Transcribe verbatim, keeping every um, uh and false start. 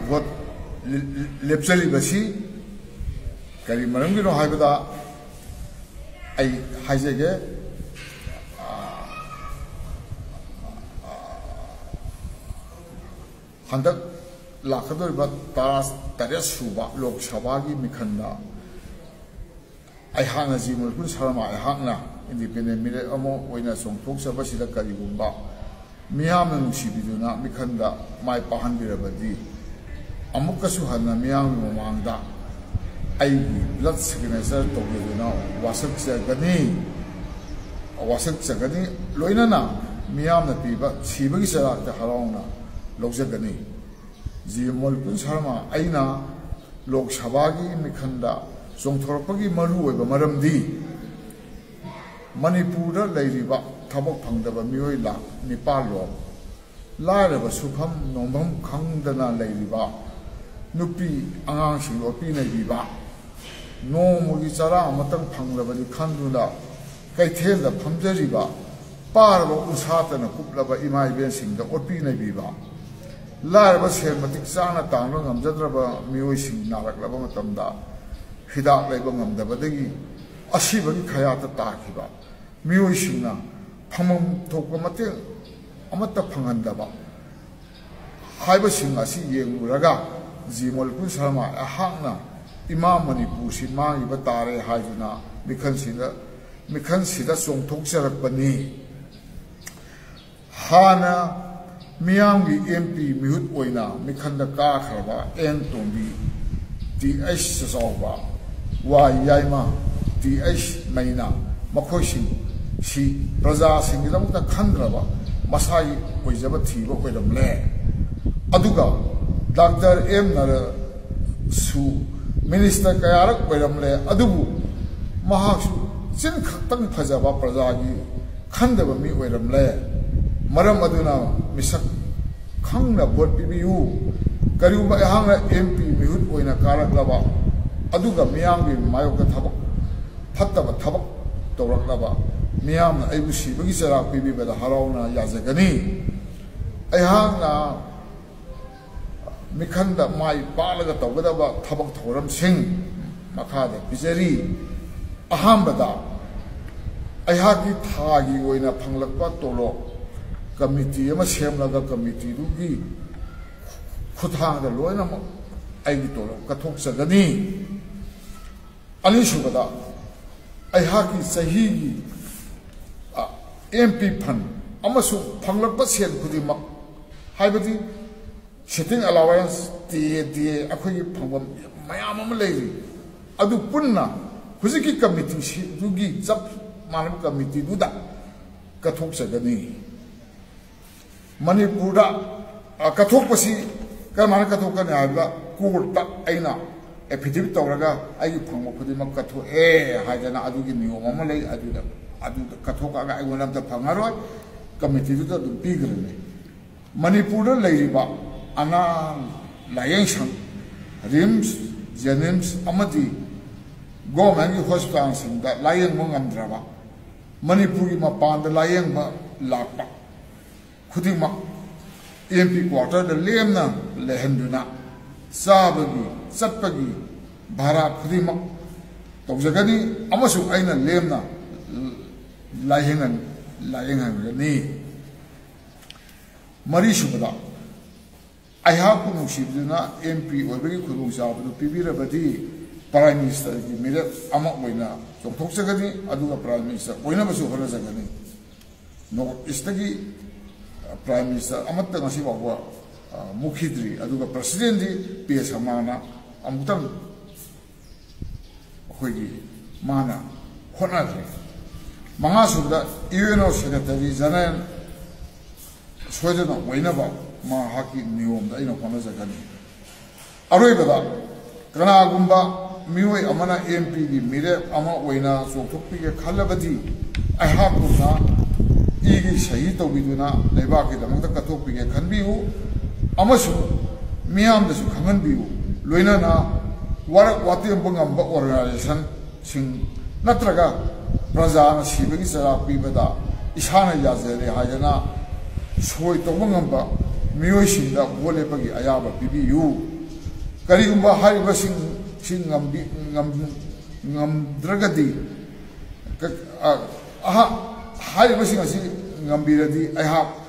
Vote ꯂꯦꯞꯆꯔꯤꯕꯁꯤ ꯀꯔꯤ ꯃꯔꯝꯒꯤꯅꯣ ꯍꯥꯏꯕꯗ ꯑꯩ ꯍꯥꯏꯖꯒꯦ꯫ ꯍꯟꯗꯛ ꯂꯥꯛꯀꯗꯧꯔꯤꯕ ꯇꯔꯥ ꯇꯔꯦꯠ ꯁꯨꯕ ꯂꯣꯛ ꯁꯚꯥꯒꯤ ꯃꯤꯈꯜꯗ ꯑꯩꯍꯥꯛꯅ, ꯖꯤ ꯃꯣꯜꯀꯨꯟ ꯁꯔꯃ, ꯑꯩꯍꯥꯛꯅ ꯏꯟꯗꯤꯄꯦꯟꯗꯦꯟ ꯃꯤꯔꯦꯞ ꯑꯃ ꯑꯣꯏꯅ ꯆꯣꯡꯊꯣꯛꯆꯕꯁꯤꯗ ꯀꯔꯤꯒꯨꯝꯕ ꯃꯤꯌꯥꯝꯅ ꯅꯨꯡꯁꯤꯕꯤꯗꯨꯅ ꯃꯤꯈꯜꯗ ꯃꯥꯏ ꯄꯥꯛꯍꯟꯕꯤꯔꯕꯗꯤ, ꯑꯃꯨꯛꯀꯁꯨ ꯍꯟꯅ ꯃꯤꯌꯥꯝꯒꯤ ꯃꯃꯥꯡꯗ ꯑꯩꯒꯤ ꯕ꯭ꯂꯠ ꯁꯤꯒꯅꯦꯆꯔ ꯇꯧꯖꯗꯨꯅ ꯋꯥꯁꯛꯆꯒꯅꯤ, ꯋꯥꯁꯛꯆꯒꯅꯤ꯫ ꯂꯣꯏꯅꯅ ꯃꯤꯌꯥꯝꯅ ꯄꯤꯕ ꯁꯤꯕꯒꯤ ꯆꯩꯔꯥꯛꯇ ꯍꯔꯥꯎꯅ ꯂꯧꯖꯒꯅꯤ꯫ ꯖꯤ ꯃꯣꯜꯀꯨꯟ ꯁꯔꯃ ꯑꯩꯅ ꯂꯣꯛ ꯁꯚꯥꯒꯤ ꯃꯤꯈꯜꯗ ꯆꯣꯡꯊꯣꯔꯛꯄꯒꯤ ꯃꯔꯨꯑꯣꯏꯕ ꯃꯔꯝꯗꯤ, ꯃꯅꯤꯄꯨꯔꯗ ꯂꯩꯔꯤꯕ ꯊꯕꯛ ꯐꯪꯗꯕ ꯃꯤꯑꯣꯏ ꯂꯥꯈ ꯅꯤꯄꯥꯜ ꯔꯣꯝ, ꯂꯥꯏꯔꯕ, ꯁꯨꯐꯝ ꯅꯣꯝꯐꯝ ꯈꯪꯗꯅ ꯂꯩꯔꯤꯕ ꯅꯨꯄꯤ ꯑꯉꯥꯡꯁꯤꯡ ꯑꯣꯠꯄꯤ ꯅꯩꯕꯤꯕ, ꯅꯣꯡꯃꯒꯤ ꯆꯔꯥ ꯑꯃꯇꯪ ꯐꯪꯂꯕꯗꯤ ꯈꯟꯗꯨꯅ ꯀꯩꯊꯦꯜꯗ ꯐꯝꯖꯔꯤꯕ, ꯄꯥꯔꯕ ꯎꯟꯁꯥꯇꯅ ꯀꯨꯞꯂꯕ ꯏꯃꯥ ꯏꯕꯦꯟꯁꯤꯡꯗ ꯑꯣꯠꯄꯤ ꯅꯩꯕꯤꯕ, ꯂꯥꯏꯔꯕ, ꯁꯦꯜ ꯃꯇꯤꯛ ꯆꯥꯅ ꯇꯥꯟꯕ ꯉꯝꯖꯗ꯭ꯔꯕ ꯃꯤꯑꯣꯏꯁꯤꯡ ꯅꯥꯔꯛꯂꯕ ꯃꯇꯝꯗ ꯍꯤꯗꯥꯛ ꯂꯩꯕ ꯉꯝꯗꯕꯗꯒꯤ ꯑꯁꯤꯕꯒꯤ ꯈꯌꯥꯠꯇ ꯇꯥꯈꯤꯕ ꯃꯤꯑꯣꯏꯁꯤꯡꯅ ꯐꯪꯐꯝ ꯊꯣꯛꯄ ꯃꯇꯦꯡ ꯑꯃꯠꯇ ꯐꯪꯍꯟꯗꯕ ꯍꯥꯏꯕꯁꯤꯡ ꯑꯁꯤ ꯌꯦꯡꯂꯨꯔꯒ, ꯖꯤ ꯃꯣꯜꯀꯨꯟ ꯁꯔꯃ ꯑꯩꯍꯥꯛꯅ ꯏꯃꯥ ꯃꯅꯤꯄꯨꯔꯁꯤ ꯃꯥꯡꯈꯤꯕ ꯇꯥꯔꯦ ꯍꯥꯏꯗꯨꯅ ꯃꯤꯈꯜꯁꯤꯗ, ꯃꯤꯈꯜꯁꯤꯗ ꯆꯣꯡꯊꯣꯛꯆꯔꯛꯄꯅꯤ꯫ ꯍꯥꯟꯅ ꯃꯤꯌꯥꯝꯒꯤ ꯑꯦꯝ ꯄꯤ ꯃꯤꯍꯨꯠ ꯑꯣꯏꯅ ꯃꯤꯈꯜꯗ ꯀꯥꯈ꯭ꯔꯕ ꯑꯦꯟ ꯇꯣꯝꯕꯤ, ꯇꯤ ꯑꯩꯆ ꯆꯆꯥꯎꯕ, ꯋꯥꯏ ꯌꯥꯏꯃ, ꯇꯤ ꯑꯩꯆ ꯃꯩꯅꯥ, ꯃꯈꯣꯏꯁꯤꯡ ꯁꯤ ꯄ꯭ꯔꯖꯥꯁꯤꯡꯒꯤꯗꯃꯛꯇ ꯈꯟꯗ꯭ꯔꯕ ꯃꯁꯥꯒꯤ ꯑꯣꯏꯖꯕ ꯊꯤꯕ ꯑꯣꯏꯔꯝꯂꯦ꯫ ꯑꯗꯨꯒ ꯗꯥꯛꯇꯔ ꯑꯦꯝ ꯅꯔꯁꯨ ꯃꯤꯅꯤꯁꯇꯔ ꯀꯌꯥꯔꯛ ꯑꯣꯏꯔꯝꯂꯦ, ꯑꯗꯨꯕꯨ ꯃꯍꯥꯛꯁꯨ ꯆꯤꯟ ꯈꯛꯇꯪ ꯐꯖꯕ ꯄ꯭ꯔꯖꯥꯒꯤ ꯈꯟꯗꯕ ꯃꯤ ꯑꯣꯏꯔꯝꯂꯦ꯫ ꯃꯔꯝ ꯑꯗꯨꯅ ꯃꯤꯁꯛ ꯈꯪꯅ ꯚꯣꯠ ꯄꯤꯕꯤꯌꯨ꯫ ꯀꯔꯤꯒꯨꯝꯕ ꯑꯩꯍꯥꯛꯅ ꯑꯦꯝ ꯄꯤ ꯃꯤꯍꯨꯠ ꯑꯣꯏꯅ ꯀꯥꯔꯛꯂꯕ ꯑꯗꯨꯒ ꯃꯤꯌꯥꯝꯒꯤ ꯃꯥꯌꯣꯛꯇ ꯊꯕꯛ ꯐꯠꯇꯕ ꯊꯕꯛ ꯇꯧꯔꯛꯂꯕ, ꯃꯤꯌꯥꯝꯅ ꯑꯩꯕꯨ ꯁꯤꯕꯒꯤ ꯆꯩꯔꯥꯛ ꯄꯤꯕꯤꯕꯗ ꯍꯔꯥꯎꯅ ꯌꯥꯖꯒꯅꯤ꯫ ꯑꯩꯍꯥꯛꯅ ꯃꯤꯈꯟꯗ ꯃꯥꯏ ꯄꯥꯛꯂꯒ ꯇꯧꯒꯗꯕ ꯊꯕꯛ ꯊꯧꯔꯝꯁꯤꯡ ꯃꯈꯥꯗ ꯄꯤꯖꯔꯤ꯫ ꯑꯍꯥꯟꯕꯗ, ꯑꯩꯍꯥꯛꯀꯤ ꯊꯥꯒꯤ ꯑꯣꯏꯅ ꯐꯪꯂꯛꯄ ꯇꯣꯂꯣꯞ ꯀꯃꯤꯇꯤ ꯑꯃ ꯁꯦꯝꯂꯒ ꯀꯃꯤꯇꯤꯗꯨꯒꯤ ꯈꯨꯠꯊꯥꯡꯗ ꯂꯣꯏꯅꯃꯛ ꯑꯩꯒꯤ ꯇꯣꯂꯣꯞ ꯀꯠꯊꯣꯛꯆꯒꯅꯤ꯫ ꯑꯅꯤꯁꯨꯕꯗ, ꯑꯩꯍꯥꯛꯀꯤ ꯆꯍꯤꯒꯤ, ꯑ, ꯑꯦꯝ ꯄꯤ ꯐꯟ ꯑꯃꯁꯨꯡ ꯐꯪꯂꯛꯄ ꯁꯦꯜ ꯈꯨꯗꯤꯡꯃꯛ, ꯍꯥꯏꯕꯗꯤ sitting allowance, ꯇꯤ ꯑꯦ ꯗꯤ ꯑꯦ, ꯑꯩꯈꯣꯏꯒꯤ ꯐꯪꯐꯝ ꯃꯌꯥꯝ ꯑꯃ ꯂꯩꯔꯤ꯫ ꯑꯗꯨ ꯄꯨꯟꯅ ꯍꯧꯖꯤꯛꯀꯤ ꯀꯃꯤꯇꯤꯁꯤꯗꯨꯒꯤ ꯆꯞ ꯃꯥꯟꯅꯕ ꯀꯃꯤꯇꯤꯗꯨꯗ ꯀꯠꯊꯣꯛꯆꯒꯅꯤ꯫ ꯃꯅꯤꯄꯨꯔꯗ, ꯑ, ꯀꯠꯊꯣꯛꯄꯁꯤ ꯀꯔꯝꯍꯥꯏꯅ ꯀꯠꯊꯣꯛꯀꯅꯤ ꯍꯥꯏꯕꯗ, ꯀꯣꯔꯠꯇ ꯑꯩꯅ affidavit ꯇꯧꯔꯒ ꯑꯩꯒꯤ ꯐꯪꯕ ꯈꯨꯗꯤꯡꯃꯛ ꯀꯠꯊꯣꯛꯑꯦ ꯍꯥꯏꯗꯅ ꯑꯗꯨꯒꯤ ꯅꯤꯌꯣꯝ ꯑꯃ ꯂꯩ꯫ ꯑꯗꯨꯗ, ꯑꯗꯨꯗ ꯀꯠꯊꯣꯛꯑꯒ ꯑꯩꯉꯣꯟꯗ ꯑꯝꯇ ꯐꯪꯉꯔꯣꯏ, ꯀꯃꯤꯇꯤꯗꯨꯗ ꯑꯗꯨꯝ ꯄꯤꯈ꯭ꯔꯅꯤ꯫ ꯃꯅꯤꯄꯨꯔꯗ ꯂꯩꯔꯤꯕ ꯑꯅꯥ ꯂꯥꯌꯦꯡ ꯁꯪ, ꯔꯤꯝꯁ, ꯖꯦꯅꯤꯝꯁ ꯑꯃꯗꯤ ꯒꯣꯔꯃꯦꯟꯒꯤ ꯍꯣꯁꯄꯤꯇꯥꯜꯁꯤꯡꯗ ꯂꯥꯌꯦꯡꯕ ꯉꯝꯗ꯭ꯔꯕ, ꯃꯅꯤꯄꯨꯔꯒꯤ ꯃꯄꯥꯟꯗ ꯂꯥꯌꯦꯡꯕ ꯂꯥꯛꯄ ꯈꯨꯗꯤꯡꯃꯛ ꯑꯦꯝ ꯄꯤ ꯀ꯭ꯋꯥꯇꯔꯗ ꯂꯦꯝꯅ ꯂꯩꯍꯟꯗꯨꯅ ꯆꯥꯕꯒꯤ, ꯆꯠꯄꯒꯤ ꯚꯔꯥ ꯈꯨꯗꯤꯡꯃꯛ ꯇꯧꯖꯒꯅꯤ ꯑꯃꯁꯨꯡ ꯑꯩꯅ ꯂꯦꯝꯅ ꯂꯥꯌꯦꯡꯍꯟ-, ꯂꯥꯌꯦꯡꯍꯟꯒꯅꯤ꯫ ꯃꯔꯤꯁꯨꯕꯗ, ꯑꯩꯍꯥꯛꯄꯨ ꯅꯨꯡꯁꯤꯕꯤꯗꯨꯅ ꯑꯦꯝ ꯄꯤ ꯑꯣꯏꯕꯒꯤ ꯈꯨꯗꯣꯡꯆꯥꯕꯗꯨ ꯄꯤꯕꯤꯔꯕꯗꯤ ꯄ꯭ꯔꯥꯏꯝ ꯃꯤꯅꯤꯁꯇꯔꯒꯤ ꯃꯤꯔꯦꯞ ꯑꯃ ꯑꯣꯏꯅ ꯆꯣꯡꯊꯣꯛꯆꯒꯅꯤ, ꯑꯗꯨꯒ ꯄ꯭ꯔꯥꯏꯝ ꯃꯤꯅꯤꯁꯇꯔ ꯑꯣꯏꯅꯕꯁꯨ ꯍꯣꯠꯅꯖꯒꯅꯤ꯫ ꯅꯣꯔꯠ ꯏꯁꯇꯒꯤ ꯄ꯭ꯔꯥꯏꯝ ꯃꯤꯅꯤꯁꯇꯔ ꯑꯃꯠꯇ ꯉꯁꯤ ꯐꯥꯎꯕ, ꯑ, ꯃꯨꯛꯈꯤꯗ꯭ꯔꯤ, ꯑꯗꯨꯒ ꯄ꯭ꯔꯁꯤꯗꯦꯟꯗꯤ ꯄꯤ ꯑꯦꯁ ꯁꯔꯃꯥꯅ ꯑꯃꯨꯛꯇꯪ ꯑꯩꯈꯣꯏꯒꯤ ꯃꯥꯅ ꯍꯣꯠꯅꯈ꯭ꯔꯦ꯫ ꯃꯉꯥꯁꯨꯕꯗ, U N O secretary general ꯁꯣꯏꯗꯅ ꯑꯣꯏꯅꯕ ꯃꯍꯥꯛꯀꯤ ꯅꯤꯌꯣꯝꯗ ꯑꯩꯅ ꯍꯣꯠꯅꯖꯒꯅꯤ꯫ ꯑꯔꯣꯏꯕꯗ, ꯀꯅꯥꯒꯨꯝꯕ ꯃꯤꯑꯣꯏ ꯑꯃꯅ ꯑꯦꯝ ꯄꯤꯒꯤ ꯃꯤꯔꯦꯞ ꯑꯃ ꯑꯣꯏꯅ ꯆꯣꯡꯊꯣꯛꯄꯤꯒꯦ ꯈꯜꯂꯕꯗꯤ, ꯑꯩꯍꯥꯛꯀꯨꯝꯅ ꯏꯒꯤ ꯁꯍꯤ ꯇꯧꯕꯤꯗꯨꯅ ꯂꯩꯕꯥꯛꯀꯤꯗꯃꯛꯇ ꯀꯠꯊꯣꯛꯄꯤꯒꯦ ꯈꯟꯕꯤꯌꯨ ꯑꯃꯁꯨꯡ ꯃꯤꯌꯥꯝꯗꯁꯨ ꯈꯪꯍꯟꯕꯤꯌꯨ꯫ ꯂꯣꯏꯅꯅ ꯋꯥꯔꯛ ꯋꯥꯇꯦꯝꯕ ꯉꯝꯕ ꯑꯣꯔꯒꯅꯥꯏꯖꯦꯁꯟꯁꯤꯡ ꯅꯠꯇ꯭ꯔꯒ ꯄ꯭ꯔꯖꯥꯅ ꯁꯤꯕꯒꯤ ꯆꯩꯔꯥꯛ ꯄꯤꯕꯗ ꯏꯁꯥꯅ ꯌꯥꯖꯔꯦ ꯍꯥꯏꯗꯅ ꯁꯣꯏ ꯇꯧꯕ ꯉꯝꯕ ꯃꯤꯑꯣꯏꯁꯤꯡꯗ ꯚꯣꯠ ꯂꯦꯞꯄꯒꯤ ꯑꯌꯥꯕ ꯄꯤꯕꯤꯌꯨ꯫ ꯀꯔꯤꯒꯨꯝꯕ ꯍꯥꯏꯔꯤꯕꯁꯤꯡꯁꯤ ꯉꯝꯕꯤ-, ꯉꯝ-, ꯉꯝꯗ꯭ꯔꯒꯗꯤ, ꯀ-, ꯑ, ꯑꯍ-, ꯍꯥꯏꯔꯤꯕꯁꯤꯡ ꯑꯁꯤ ꯉꯝꯕꯤꯔꯗꯤ ꯑꯩꯍꯥꯛ